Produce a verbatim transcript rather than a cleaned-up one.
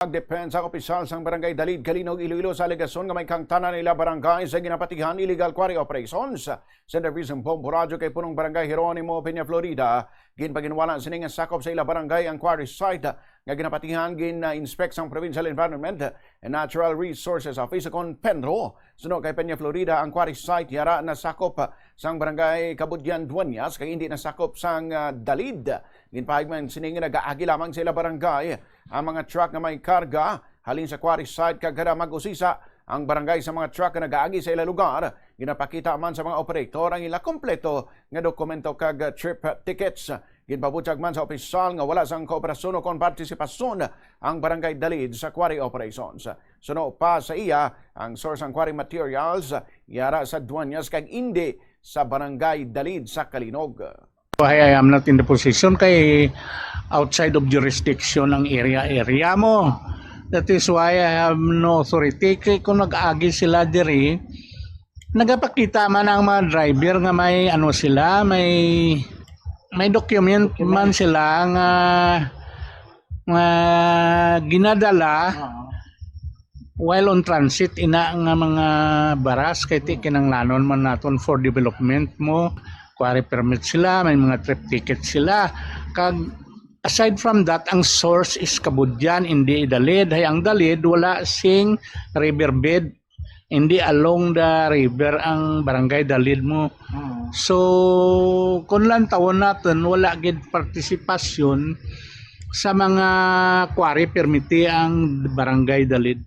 Nagdepensa ang opisyal sang Barangay Dalid, Calinog, Iloilo sa alegasyon nga may kahangtanan ila barangay sa ginapatihan illegal quarry operations. Sa interview sa Bombo Radyo kay punong Barangay Jeronimo Peña Florida, ginpaginwala sini nga sakop sa ila barangay ang quarry site nga ginapatihan, gin-inspect sang Provincial Environment and Natural Resources Office kon PENRO. Suno kay Peña Florida, ang quarry site yara nasakop sang Barangay Cabudyan Dueñas kag hindi nasakop sang, ah, Dalid. Ginpahayag man sini nga nagaagi lamang sa ila barangay ang mga truck nga may karga halin sa quarry site, kag kada mag-usisa ang barangay sa mga truck nga nagaagi sa ila lugar, ginapakita man sa mga operator ang ila kompleto nga dokumento kag trip tickets. Ginpabutyag man sa opisyal nga wala sang kooperasyon o kon partisipasyon ang Barangay Dalid sa quarry operations. Suno pa sa iya, ang source sang quarry materials yara sa Dueñas kag indi sa Barangay Dalid sa Calinog. I, I am not in the position kay outside of jurisdiction ang area, area mo. That is why I have no authority. Kay kung nag-agi sila diri, nagapakita man ang mga driver nga may ano sila, may, may document man sila nga, nga ginadala while on transit ina nga mga baras, kay ti kinanglanon man naton for development mo, quarry permit sila, may mga trip ticket sila. Kag aside from that, ang source is Cabudyan, hindi Dalid. Hay ang Dalid wala sing river bed, hindi along the river ang Barangay Dalid mo. So, kung lantawon naton, wala gid partisipasyon sa mga quarry permit ang Barangay Dalid.